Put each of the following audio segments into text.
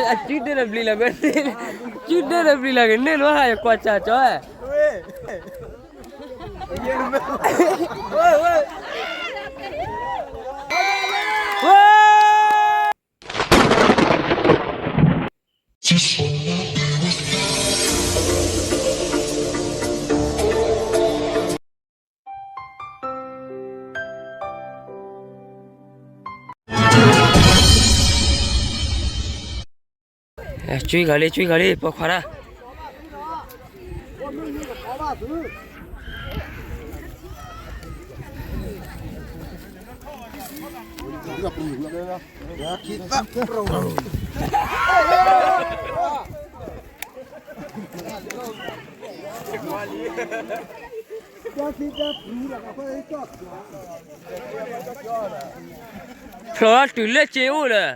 အစုဒၢဒီးပျံၤလီၤ, စုဒၢဒီးပျံၤလီၤက့ၤန့ၢ်လီၤဟးယကွၢ်စၢ်ကၠီဝဲ. ကၠွံဂၤလံ ကၠွံဂၤလံ ပိာ်ခွါဒၣ်. ဖျိးတုၤလၢစ့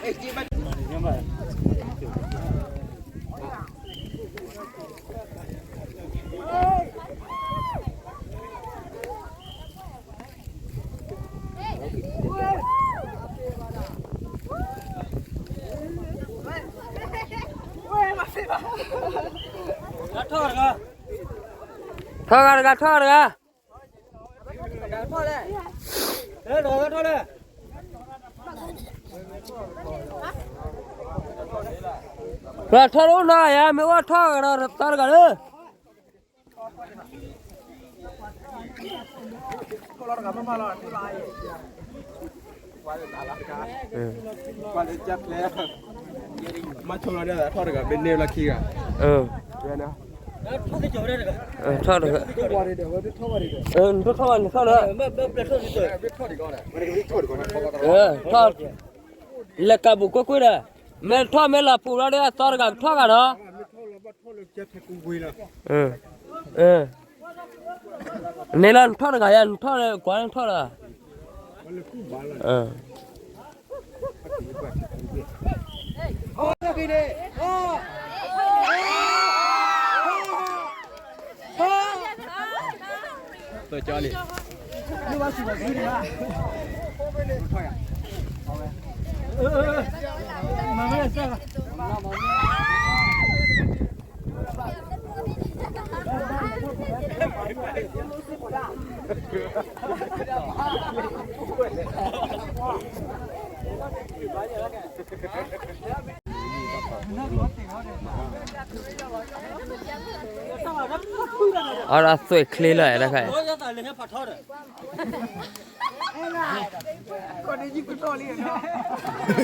အိၣ်ဒီး ထီၣ်ဂၤတဂၤ ထီၣ်ဂၤတဂၤ ပှၤထီၣ်တအိၣ်နီၤယၤ မ့ၢ်အိၣ်ထီၣ်ဂၤဒီးသီတဂၤလၢ မၤဆိလီၤဒၣ်ထီၣ်တဂၤ ဘ့န့ၢ်လီၢ်ခံဂၤ ထီၣ်တဂၤ နထီၣ်ဘၣ်နထီၣ်လၢ ထီၣ် လဲၤကးဘူးကွ့ၢ်ကွ့ၢ်ဒီး မ့ၢ်ထီၣ်မ့ၢ်လီၤပူၤလီၤဒီး အသီတဂၤကထီၣ်ဂၤနီၤ န့ၣ်လီၤ နထီ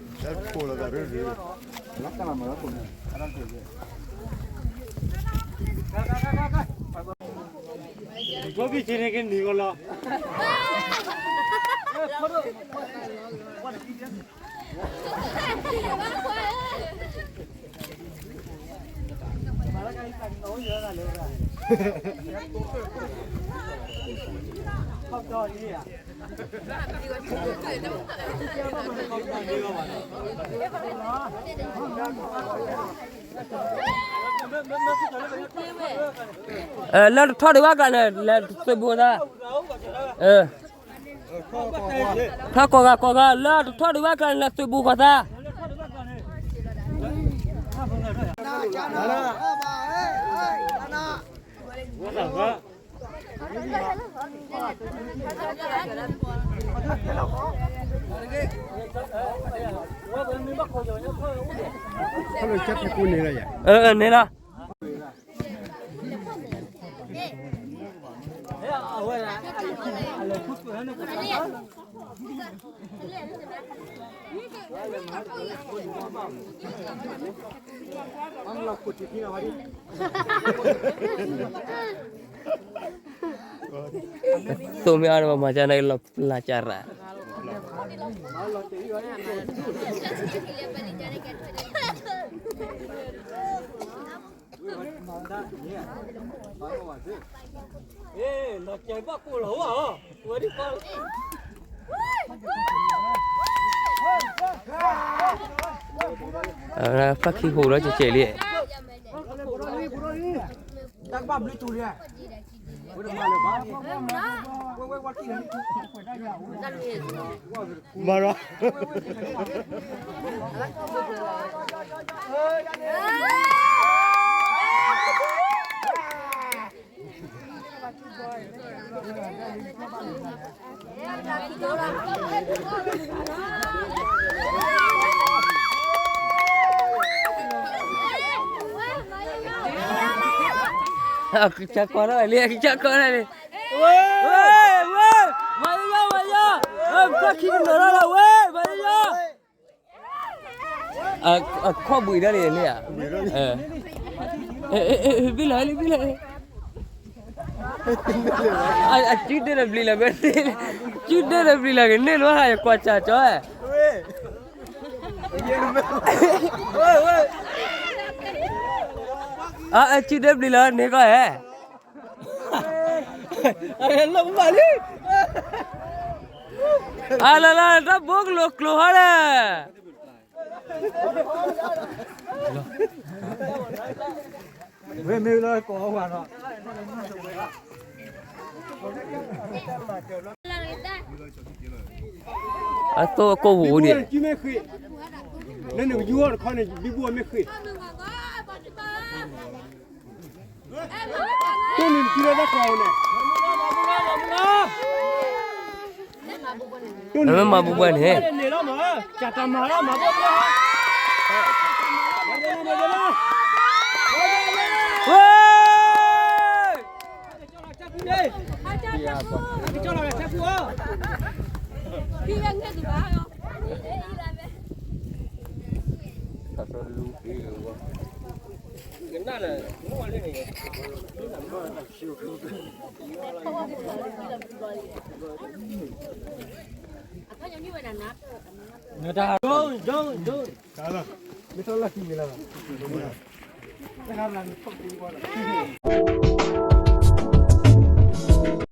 ၣ်တဂၤယါ နထီၣ်လၢကွၢ်နထီၣ်လၢ အီဒၣ်သွဲၣ်ချ့လၢတခါ လၢတထီၣ်ဒံးဘၣ်ကျါန့ၣ် လဲၤသုးဘူးသး ထီၣ်ကိးဂၤကိးဂၤ လၢတထီၣ်ဒံးဘၣ်ကျါန့ၣ် လဲၤသုးဘူးဃီသး န့ၣ်လီၤ သိၣ်မ့ၢ်အါန့ၣ် ပှၤမၤကန့ၣ်လီၤပျၢ်ကရၣ် လီၤကဲဘၣ်ကိၢ်လီၤဝဲ ဖးခံဟိးလီၤကဲးကဲးလံ. မၤရီၤ အကစၢ်ကီးထီၣ်လံ အကစၢ်ကီးထီၣ်လံ. ဝဲ ဝဲ မၤယီၤ မၤယီၤ, ပှၤခံကနီၤထီၣ်လီၤဝဲ မၤယီၤ. အခီၣ်ဘှံးဒၣ်လံန့ၣ်ဧါ, ဘံၣ်လီၤလံ ဘံၣ်လီၤ, အစုဒၢဒီးဘျံးလီၤ, စုဒၢဒီးဘျံးလီၤ ကန့ၢ်လိဟါယကွၢ်စၢ်ကၠီ, အစုဒၢဘျံးလီၤန့ၣ်ကီးဧဲ, လီၤကမၣ်လံ, အလီၤလီၤ တၢ်ဘိကလိာ်ကျိၤဟီဒီး ဝဲမ့ၢ်လၢကိးဝဲနီၤ, အသိးကိးပူၤန့ၣ်, လၢနကယူၤအီၤတခီန့ၣ် ဘံဘူအီၤမ့ၢ်ဃ့ၢ် တိၢ်န့ၣ်တကံလၢတၢ်ကျီၤန့ၣ်, မ့ၢ်မၤဘူၣ်ဘၣ်န့ၣ်,